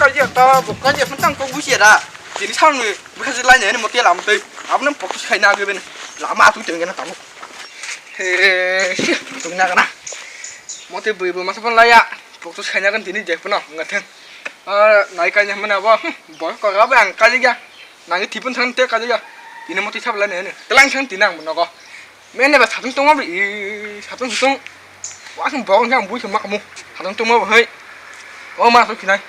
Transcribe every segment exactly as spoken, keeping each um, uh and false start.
Kaji ta bo kaji phun tang kok busi da. Tini salni bwkha je lainai ni mote lam tei. Abno pokto sai na gebe ni. Lama tu tengena tamo. He, tungna kana. Mote bui bui masa pon laya. Pokto sai na kan tini jek pun ngatheng. Ah, nai kaji mana bo. Bo ko ga ba ang kaji ga. Nangi tipun san te kaji ga. Tini mote sab lainai ni. Telang san tinang nogo. Mene ba satung tongma bri, satung satung. Wa sung bok nang bui sung makamu. Satung tongma bo hai. O ma satung kinai.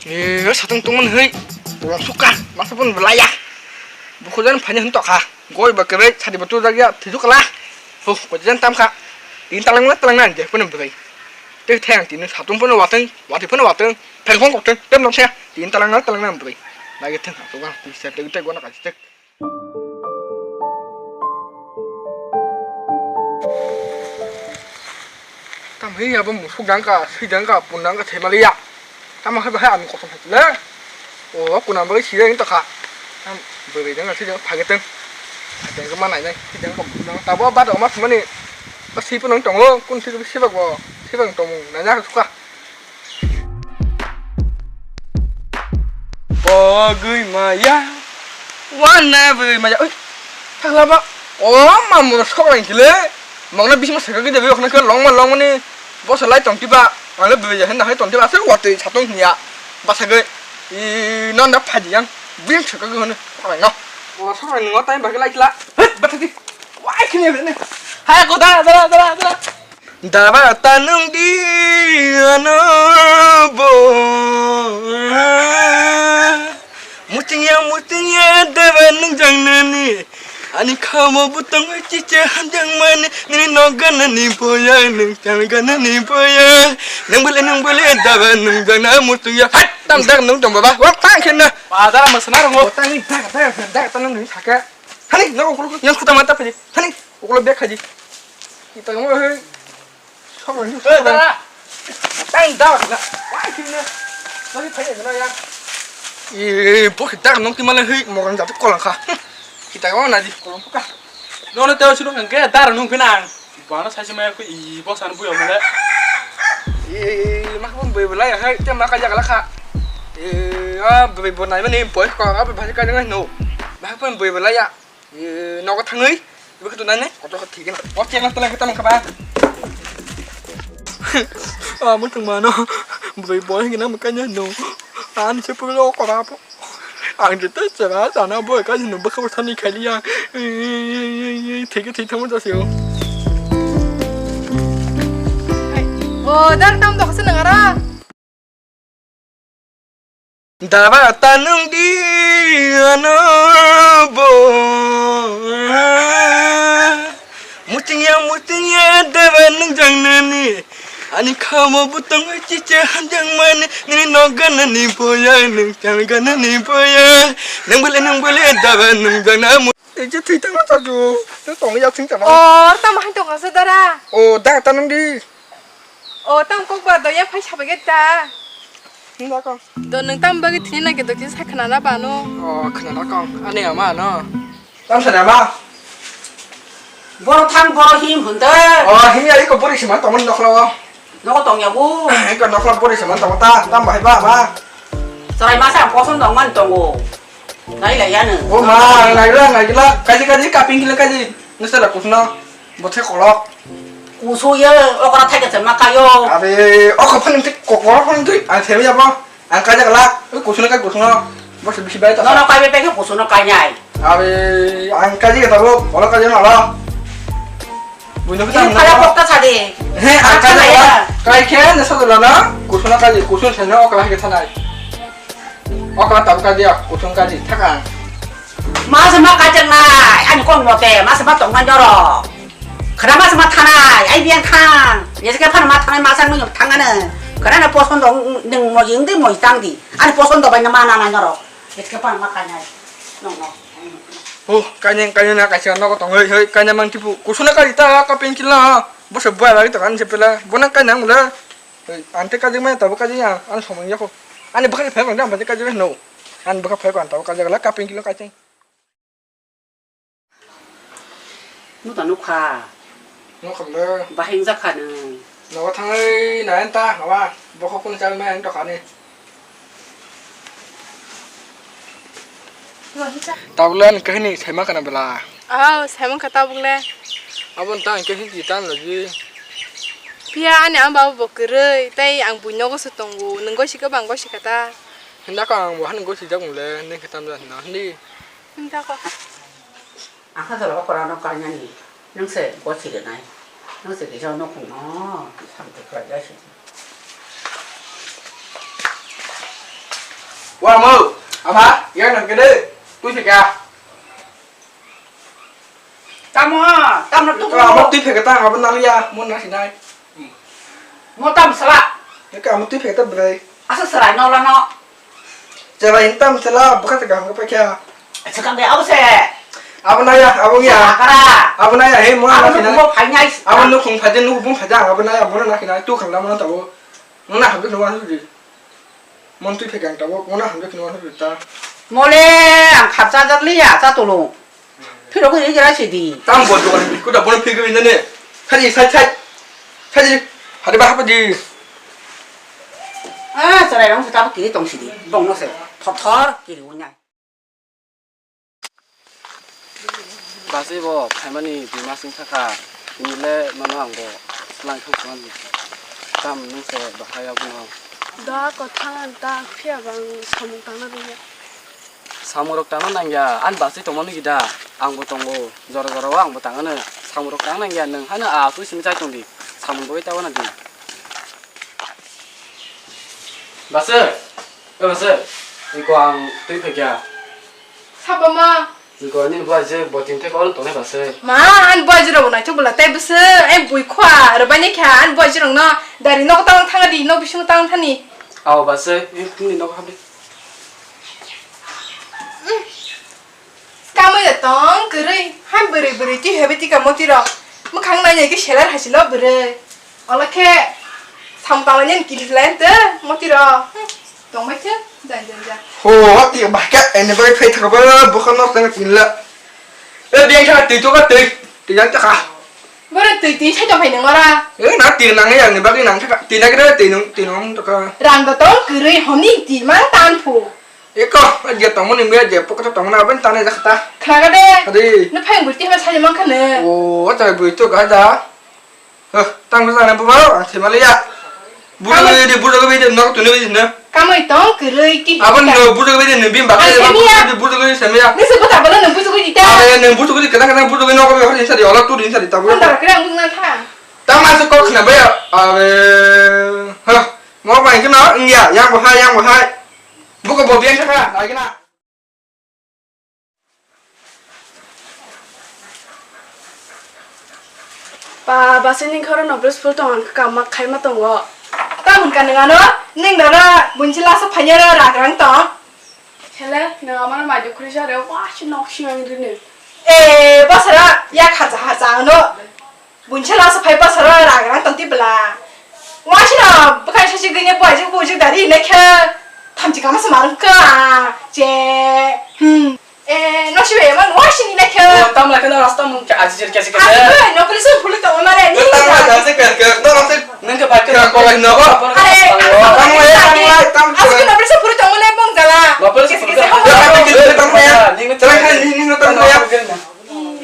E, satung tongma hai. Bolong suka, masa pun belaya. Buku dan phanya hentok ha. Goi ba kebe, sadi batu jagya, tijuk kala. Ho, ko jan tam kha. Tin talang na talang na je pun belai. Te thang tin satung pun wateng, wati pun wateng. Pheng khong kok teng, tem nang se. Tin talang na talang na belai. Lagi thang satung ka, ti se te te gona ka te. Tam hei abo musuk jang ka, sui jang ka, pun jang ka, thema liya. Tam hai bahai ang kosom hai le. O, kuna bai si jang ta kha. Tam bai bai jang ka, sui jang phage teng. Phage teng ma nai nai, sui jang ka musuk jang. Tabo ba do ma sumani. Ba si pun nang tongo, kun si si ba go, si bang tong na nya ka suka. Bogwi maya. Wana bogwi maya. Oi. Thangla ba. O mamu sok lang kile. Mongna bisma saka gide be khna ke long ma long mani. Bosa lai tong tiba. Ang le bebe jahan hai tong tiba. Asal wate chatong hiya. Basa ge. I non da phaji yang. Bim saka ge hono. Sok lang no. O sok lang ngo tai ba ke lai kila. Het bata di. Wai khini ne. Hai ko da da da da. Daba ta nung di ano bo. Muting ya, muting ya, daba nung jang nani. Ani khamo butong chiche hanjang mani. Nini no ganani boya, nung chang ganani boya. Nung bele, nung bele, daba nung jang na mutung ya. Hai, tam dak nung tong baba. Wa pang khen na. Bazar masana rongo. Tang ni dak, dak, dak, ta nung ni saka. Hani, no ko yang kuta mata phe. Hani, ko bek khaji. Kita mo he. Sok ni. Eh, dara. Tang da na. Wai kini. Lagi phai na ya. E, bo kita nong ti mala he, mo kan jatu kolang kha. Kita ko na di kolang ka. No no te sunu kan ke dar nung pinang. Bana sai mai ko i bo san bu yo male. E, ma ko boi bela ya hai, te ma ka ja kala kha. E, a boi bo nai mani boi ko a boi ka ja no. Ma ko boi bela ya. Nogo thangwi, ibo khe tunai ne, kotor khe thigena. O chengna tela khe tamang kha ba. Amo thangmano, bwrwi boy hwnkhe nang mwkanya no. Ani se puglo kora po. Ang je tei chera sana boy ka no bwkha bwkha ni khailiya. Thigwi thwi thangma jasio. O dar tam dok se nang ara. Daba ta nung di ano bo. Muting ya, muting ya, daba nung jang nani. Ani khamo butong chiche hanjang mani. Nini no ganani boya, nung chang ganani boya. Nung bele, nung bele, daba nung jang na mu-, Ei je thwi tangma chaju. Tong ya thwi tangma. O, tamo hai tong asa dara. O, da ta nung di. O, tam kok ba do ya phai sabai ge ta. Hinda kong. Do nung tam bagi thini na ge do kisa khna na ba no. O, khna na kong. Ani ama no. Tam sa ama. Boro thang boro him hunde. O, him ya iko bori siman tong noklo. Noko tong ya bu. Iko noklo bori siman tong ta. Tam bahai ba ba. Sarai masa poson dong man tongo. Nai lai ya nung. O ma, nai la, nai la. Kaji kaji kaping kilo kaji. Nusela kusno. Bothe kolok. Kusu ye okra thai khe ma kayo. Abe, okra phani thik kokor phani thik. Ang thebe ya bo. Ang kaja kala. Oi kusuno kai kusuno. Bos bisi bai ta. Nono kai be ke kusuno kai nai. Abe, ang kaji kata bo. Kolok kaji na la. Buino kita. Ini kaya kok ta sade. He, ang kaja kala. Kai khe na sa la na. Kusuno kaji, kusun sa na okra ke thanai. Okra tab kaji, kusun kaji, thaka. Masa ma kajak nai, ani kong mote, masa ma tong nai doro. Khara masa ma thanai, ai biang thang. Yese ke phan ma thanai, masa nung thang ane. Khara na poson dong, nung mo jing di mo tang di. Ani poson do bai na ma na na doro. Yese ke phan ma kajak nai. No, no. Oh, kanyang kanyang na kaisa nogo tong hoi hoi kanyang mang tipu. Kusuna kari ta ka pencil na. Bosa buai lagi to kan sepela. Bona kanyang mula. Hoi, ante kajak maya tabo kajak ya. Ani somoi yako. Ani bakal phai bang jam bakal kajak no. Ani bakal phai kan tabo kajak la ka pencil kajak. Nuta nukha. Nukha le. Bahing jakha nung. Nogo thangwi nayan ta, aba, bokhok kunu chawi maya ang tokha ni. Tabuk le ani kahini saima kana bela? Oh, saima kha tabuk le. Abo ta ang kahini di tan logi. Phiya ani ang babu bo kwrwi, tei ang bui nogo se tongo, nwng gosi kha bang gosi kha ta. Hinda ko ang bo hani gosi jak mung le, nwng khe tam jak hino, hindi. Hinda ko. Ang kha jora o kwrwngno kainani, nwng se gosi rwnai, nwng se kisa nukhung no samtwi khlai ya se. Wa mo, ama, yang nang kede, tu se ka. Tamo, tamo tu. Ama tu pheka ta, abo nang ya, mo na sinai. Mo tam sala. Ka amo twi phek ta bwrwi. Asa sarai no lano. Chwrai tam sala bwkha ta gam ka pakya. Sakang de abo se. Abo na ya, abo ya. Sakara. Abo na ya, he mo na. Abo na mo phainai. Abo no khung phaje no bum phaja, abo na ya, mo na khina tu khang da mo na tabo. Mo na hambe no wa di. Mon twi phek ang tabo, mo na hambe no wa di ta. Mole ang khapcha jak liya, cha tulu. Phirogwi rijra sidi. Tam bo dogan kuda bono phirgwi nane. Khadi sai sai. Khadi. Hadi ba hapadi. Ah, chwrai rong se tabuk kiri tong sidi. Bongno se thor thor kiri unya. Basi bo phaimani dui mas wng thaka. Nile mano ang bo slang thang thang. Tam nung se bahai abono. Da ko thang ta phiya bang samung tangna rwya. Samung rok tangna nangya, ani bachai tongmani gida, ang bo tongo, jora jora o ang bo tangano, samung rok tang nangya, nwng haino a twi simi chai tong di, samung bo tei tabana di. Bachai, o bachai, iko ang twi phekya. Sabo ma? Iko nini buai je bo tin thek on tongnai bachai. Ma, ani buai je rok bo naithok bwla tei bwsai, ai bui khwa, rwbaini kha, ani buai je rok no, dari nogo tang thang di, nok bisingo tang thani. Ao bachai, nini nok habdi. Kamwi da tong kwrwi, hai bwrwi bwrwi twi hebai tika motwi rok. Mwkhang nainai khe selar hai se lo bwrwi. Ola khe samung tanglainani kiri khlai ante motwi rok. Tongbai khe jai jai jai. Ho, ti ba khe ene bai phai thaka ba bokha nok tang tin la. E biang kha twi to ka twi, twi jang ta kha. Boro twi twi sai tong phai nang ora. E na twi nang ya ni bagwi nang thaka. Twi na kre twi nung twi nung to ka. Rang da tong kwrwi honi twi mang tan phu. Eko, dia tongmani mia je pokoto tongmani abani tane jak ta. Khnaga de. Adi. No phai bui ti ma sai mang khane. O, ta bui to ga da. Huh, tang sa na buba, ang themali ya. Bujo ge de, bujo ge de, nok tuni be na. Kamai tong kwrwi ki. Abon no bujo ge de, ne bim ba. Ang themia. Bujo ge de, bujo ge de, semia. Ni se buta bala no bujo ge de ta. Are ne bujo ge de, kana kana bujo ge nok be hor insa de, ola tu insa de ta bujo. Ang da kra ang na tha. Tang ma se kok khna ba ya. Are. Ha, mo ba ingna, ingya, yang bo hai, yang bo hai. Buka bo biang kha, lagi na. Ba, basi ning khoro no bwrwi phul tong ang kha ma khai ma tongo. Tamo hwn ka nang ano, ning dara bunchi lasa phanya ra ragrang tong. Hele, nang amano mai duk khri sa re, wa si nok si ang rini. E, basara, ya khacha khacha ano. Buncha lasa phai basaro ragrang tongti bwla. Wasino bwkhani sachi gini buaijak buaijak dari hinai khe thamchi kama se marwk kha. Che, hmm. E, nosi bai emang wasini hinai khe. O, tam lai khe no rasta mung khe aji jir kesi kesi. Aji bai nokoli se phuli tongo mare ni. Tam lai khe se kesi kesi, no rasta. Nang khe bai khe no kolai no. Are, tam lai, tam lai, tam lai. Aji nokoli se phuli tongo le bong jala. Nokoli se phuli tongo. Tam lai. Ni, ni, ni, tam lai.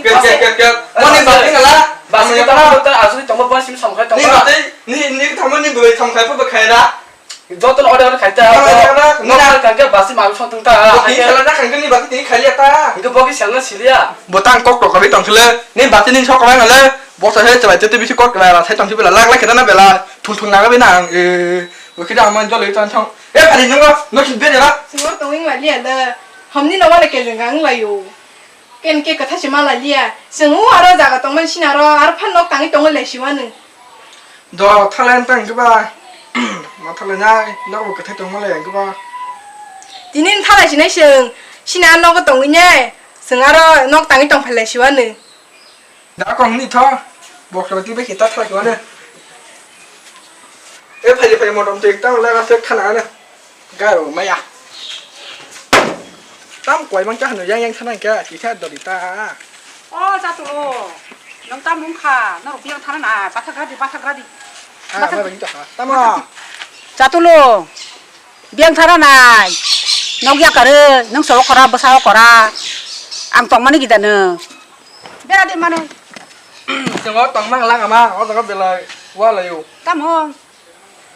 Ket, ket, ket, ket. Moni bati ngala. Basi kita mau dokter asli tongmo buat sim sampai tongmo. Ni bati, ni, ni tamo ni bwlai sampai pun berkhaira. Joto order khaita. Order khaita. Normal kangke basi mau song tungta. Bati salah dah kangke ni bati tini khali ata. Itu bagi sana silia. Botang kok kok kami tong sile. Ni bati ni sok kami ngale. Bosa he cewek cewek bisi kok kami rasa tong sile lak lak kita na bela. Thung thung naga bina. Eh, bukit aman jol itu tong. Eh, hari nunggu, nunggu bini lah. Semua tonging lagi ada. Hamni nama nak kerja ngang layu. Ken ke kwtha se ma lai liya. Chwng o aro jaga tongmani sini aro, aro phan nok tangwi tongwi lai siwano. Do thalai tang khe ba. Ma thalai nai, nok bo kwthai tongma lai ang khe ba. Tini thalai sinai chwng, sini aro nogo tongwi nai. Chwng aro nok tangwi tong phai lai siwano. Da kong ni tho. Bokra ti be kita thalai siwano. E phai phai motom te tang lai ra se khana ano. Garo maya. Tam kwai mang cha hanu yang yang thanang kya, kisa dori ta. O, chatulo. Nang tam mung kha, norok yang thana na, patha gradi, patha gradi. Ah, ma ring ta. Tamo. Chatulu. Biang thara nai. Nokya kare, nung solo kora, bwsao kora. Ang tongmani gida nung. Bera di mano. Chungo tongma lang ama, o jaga belai. Wa layo. Tamo.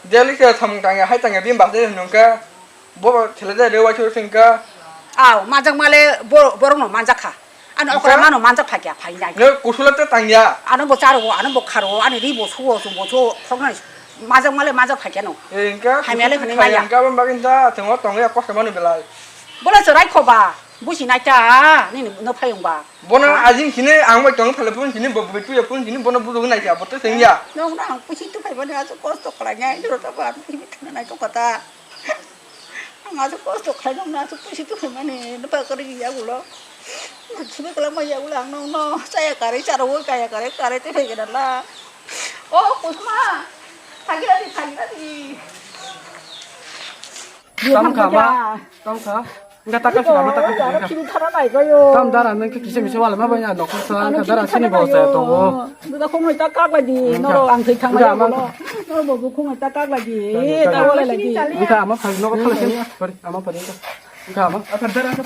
Jeli se thom tangya, hai tangya, bim bas de nungka. Bo thele de rewa chur singka. Aw, majak male bo-, borok no manjak kha. Ano okra mano manjak phakya, phai nai. Ne kusula te tangya. Ano bo charo, ano bo kharo, ani ri bo suo, su bo suo, khoknai. Majak male manjak phakya no. Engka. Hamya le hwnwi maya. Engka bam bagin da, tengwa tongya kosto mani belai. Bola chwrai khoba, busi nai ta, nini no phayung ba. Bono ajin sini, ang bai tong thale pun sini, bo bui tuya pun sini, bono budu nai ta, bote sengya. Nong na ang pusi tu phai bani asu kosto khlai nai, juro ta ba, nai to kata. Ang aswk kosto khlainw, aswk puisi tongmani, nokha kwrwi yagulo. Simi kwlangma yagulo ang nokno chaya karwi, charo kaya karwi, karwi tei phai gana la. O Kusma, thangwi radi, thangwi radi. Tamo kha ma, tamo kha. Engka taka sila ma taka sila. Charo sini thana nai gayo. Tam dara nang kisa misa wala ma banya nokha sa engka dara sini bo sa tongo. Duda khumui ta kak lagi, norok ang thwi thang lagi. Norok bo khumui ta kak lagi. Ta wala lagi. Engka ama phai nokha thang sini. Sorry, ama phai engka. Engka ama. Apa dara ka.